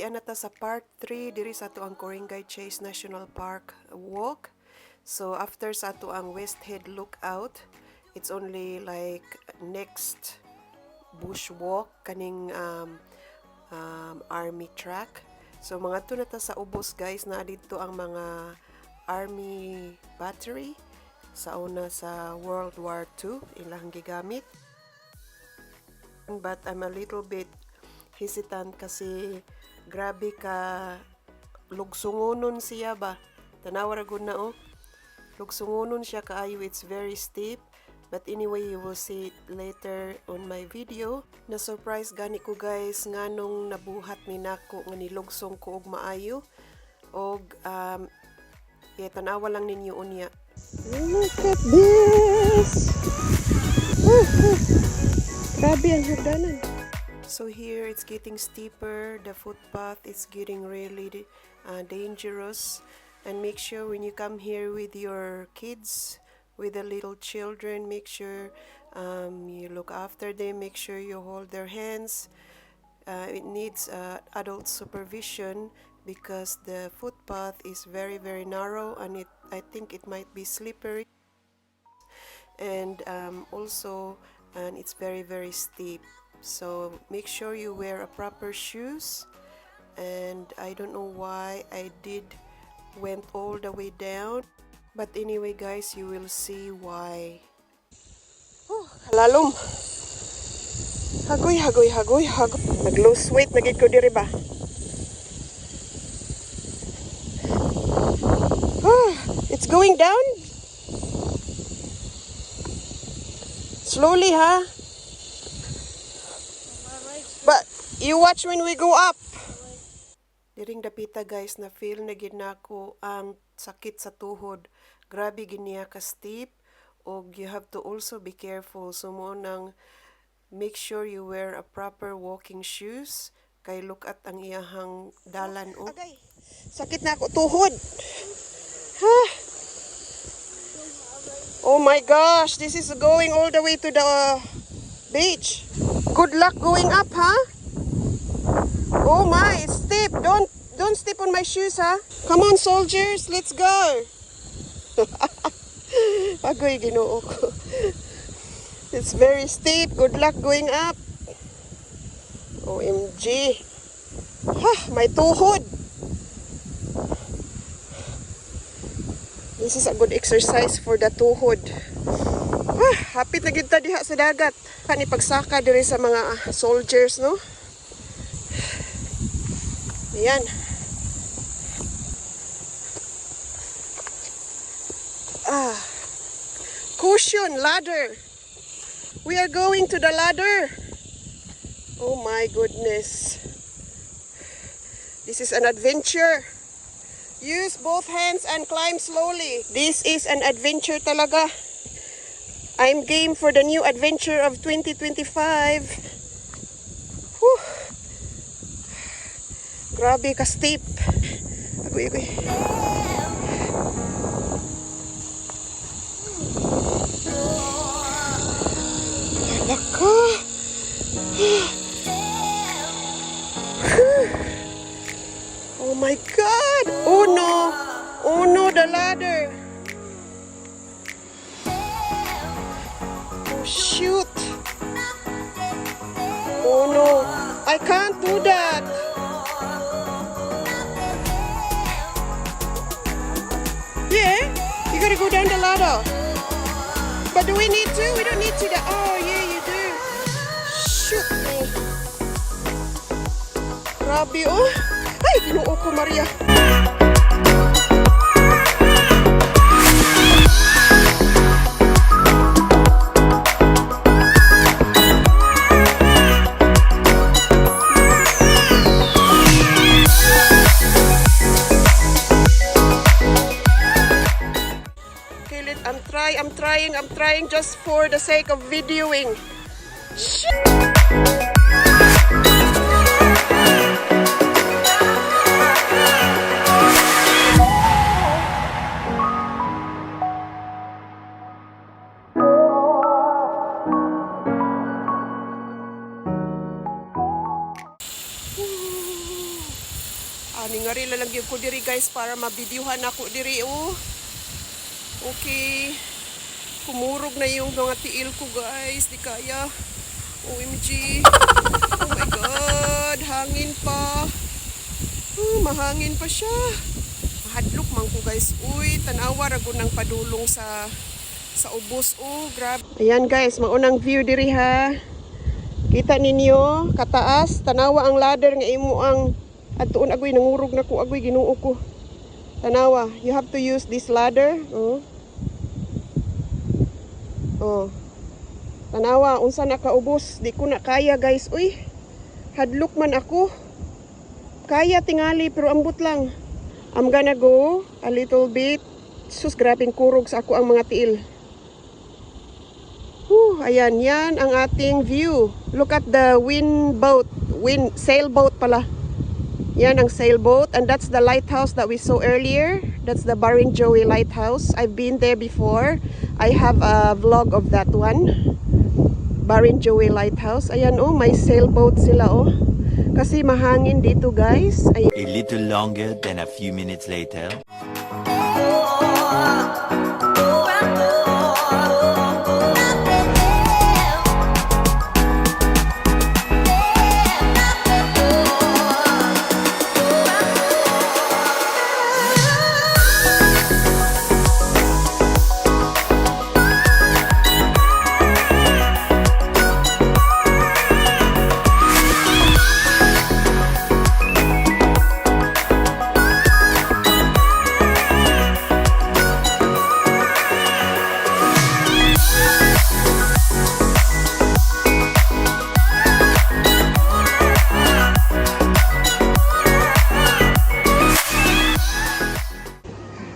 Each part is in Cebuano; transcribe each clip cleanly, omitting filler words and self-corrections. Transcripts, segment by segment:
Tia na ta sa part 3 diri sa ato ang Ku-ring-gai Chase National Park walk. So after sa ato ang West Head Lookout, it's only like next bush walk kaning army track. So mga na ta sa ubos, guys, na dito ang mga army battery sa una sa World War II ilang gigamit. But I'm a little bit hesitant kasi grabe ka lugsungonon siya ba. Tanawa ra gud na, oh. Lugsungonon siya kaayo, it's very steep. But anyway, you will see it later on my video. Na surprise gani ko, guys, nganong nabuhat ni nako nga nilugsong ko og maayo. Og yeah, tanawa lang ninyo unya. Look at this! Grabe ang hagdanan. So here it's getting steeper, the footpath is getting really dangerous. And make sure when you come here with your kids, with the little children, make sure you look after them, make sure you hold their hands. It needs adult supervision because the footpath is very, very narrow and it I think it might be slippery and also and it's very, very steep, so make sure you wear a proper shoes. And I don't know why I did went all the way down, but anyway, guys, you will see why. Oh, kalalom. Hagoy, hagoy, hagoy, hagoy. Nag-lose weight na gid ko diri ba? Ah, it's going down. Slowly, ha? But you watch when we go up. Diring dapita, guys, na feel na gid nako ang sakit sa tuhod. Grabe gid niya ka steep og you have to also be careful. So mo nang make sure you wear a proper walking shoes kay look at ang iyahang dalan, oh. Agay, sakit na ako tuhod. Ha? Oh my gosh, this is going all the way to the beach. Good luck going up, huh? Oh my, it's steep. Don't step on my shoes, huh? Come on, soldiers, let's go. Agoy, Ginoo ko. It's very steep. Good luck going up. OMG. Ha, my tuhod. This is a good exercise for the tuhod. Ah, hapit na gid ta diha sa dagat. Kani pagsaka diri sa mga soldiers, no? Ayan. Ah. Cushion ladder. We are going to the ladder. Oh my goodness. This is an adventure. Use both hands and climb slowly. This is an adventure talaga. I'm game for the new adventure of 2025. Whew. Grabe ka steep. Agoy, agoy. Hala ka. Oh my God! Oh no! Oh no, the ladder! Oh shoot! Oh no! I can't do that! Yeah, you gotta go down the ladder. But do we need to? We don't need to. Oh yeah, you do. Shoot me. Grabe, oh. Ay, Ginoo ko, Maria. Kilit, I'm trying, I'm trying, I'm trying just for the sake of videoing. Shit! na lang gyud ko diri, guys, para mabidyuhan ako diri, oh. Okay. Kumurog na yung mga tiil ko, guys. Di kaya. OMG. Oh my God. Hangin pa. Oh, mahangin pa siya. Mahadlok man ko, guys. Uy, tanawa ra gud ng padulong sa ubos. Oh, grabe. Ayan, guys, maunang view diri ha. Kita ninyo kataas, tanawa ang ladder nga imo ang adtuon. Agoy, nangurog na ko, agoy, Ginoo ko. Tanawa, you have to use this ladder. Oh. Oh. Tanawa unsa na kaubos, di ko na kaya, guys. Uy. Hadlok man ako. Kaya tingali pero ambot lang. I'm gonna go a little bit. Sus, grabing kurog sa ako ang mga tiil. Whew, ayan, yan ang ating view. Look at the wind boat, wind sailboat pala. Yan ang sailboat and that's the lighthouse that we saw earlier. That's the Barrenjoey Lighthouse. I've been there before. I have a vlog of that one. Barrenjoey Lighthouse. Ayan oh, may sailboat sila oh. Kasi mahangin dito, guys. Ayan. A little longer than a few minutes later.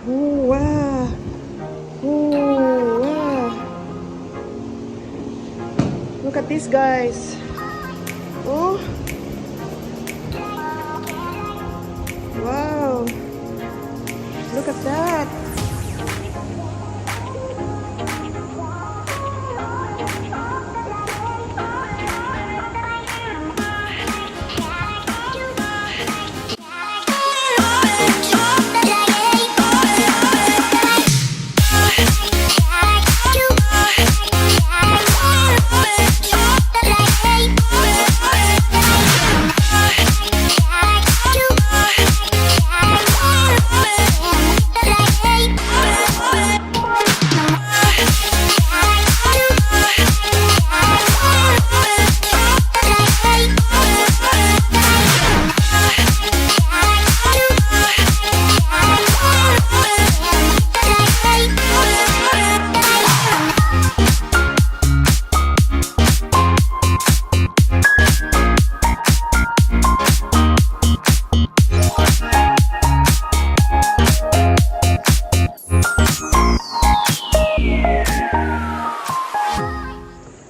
Oh, wow. Oh, wow. Look at this, guys. Oh. Wow. Look at that.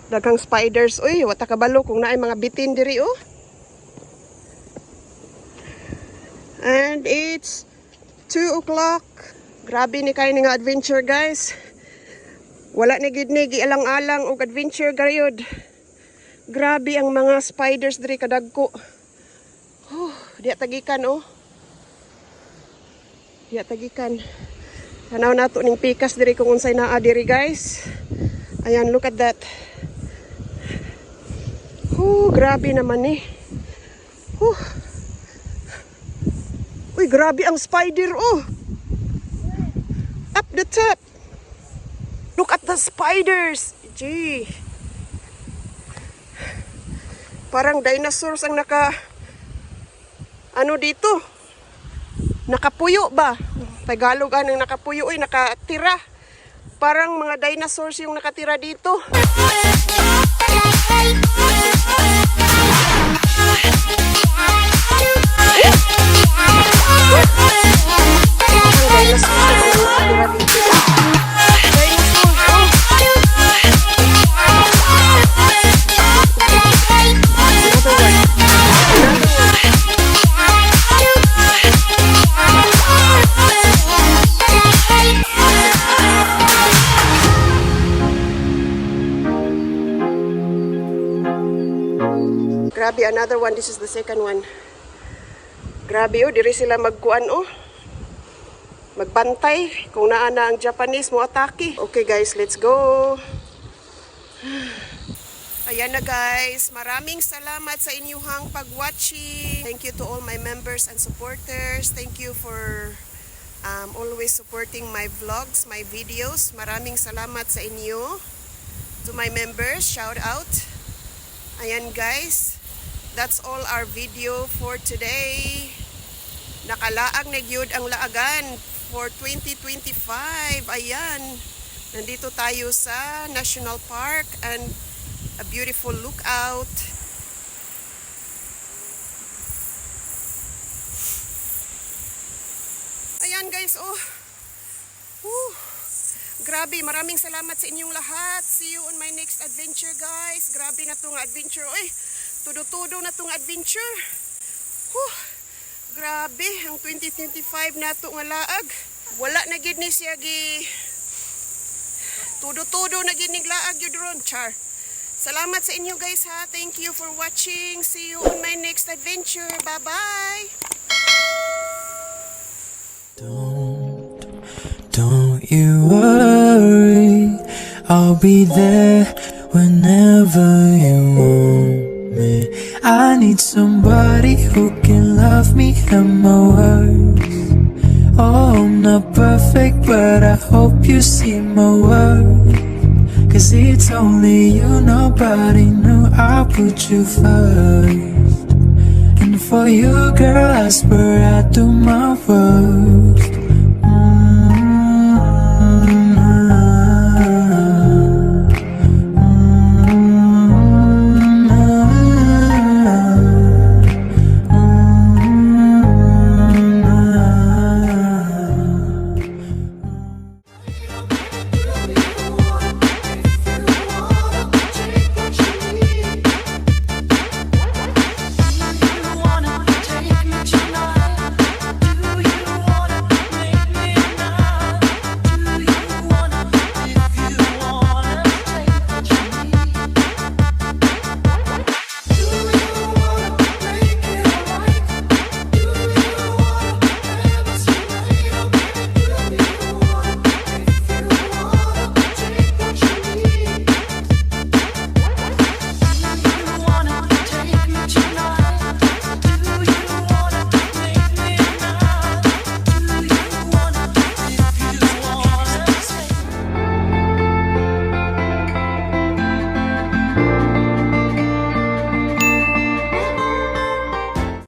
Daghang spiders. Uy, wa ta kabalo kung naay mga bitin diri oh. And it's 2 o'clock. Grabe ni kayo nga adventure, guys. Wala ni gid ni gialang-alang og adventure gayud. Grabe ang mga spiders diri kadagko. Oh, diya ta gikan oh. Diya ta gikan. Tanaw nato ning pikas diri kung unsay naa diri, guys. Ayan, look at that. Oh, grabe naman eh. Oh. Uy, grabe ang spider oh. Up the top. Look at the spiders. Gee. Parang dinosaurs ang naka ano dito? Nakapuyo ba? Tagalog anang nakapuyo, uy, nakatira. Parang mga dinosaurs yung nakatira dito. Parang dinosaurs yung nakatira dito. Dinosaurs, oh. Another one. Another one. Grabe, another one. This is the second one. Grabe oh, diri sila magkuan oh. Magbantay kung naa na ang Japanese mo atake. Okay guys, let's go. Ayan na guys, maraming salamat sa inyong pag-watching. Thank you to all my members and supporters. Thank you for always supporting my vlogs, my videos. Maraming salamat sa inyo. To my members, shout out. Ayan guys, that's all our video for today. Nakalaag na gyud ang laagan for 2025. Ayan. Nandito tayo sa National Park and a beautiful lookout. Ayan guys, oh. Whew. Grabe, maraming salamat sa inyong lahat. See you on my next adventure, guys. Grabe na tong adventure. Oy, tudo-tudo na tong adventure. Whew. Grabe, ang 2025 na to nga laag. Wala na gid ni siya gi tudo-tudo na gid ning laag yun ron, char. Salamat sa inyo guys ha. Thank you for watching. See you on my next adventure. Bye-bye. Don't you worry, I'll be there whenever you want me. I need somebody who can love me at my worst. Oh, I'm not perfect, but I hope you see my worth. 'Cause it's only you, nobody knew I put you first. And for you, girl, I swear I do my worst.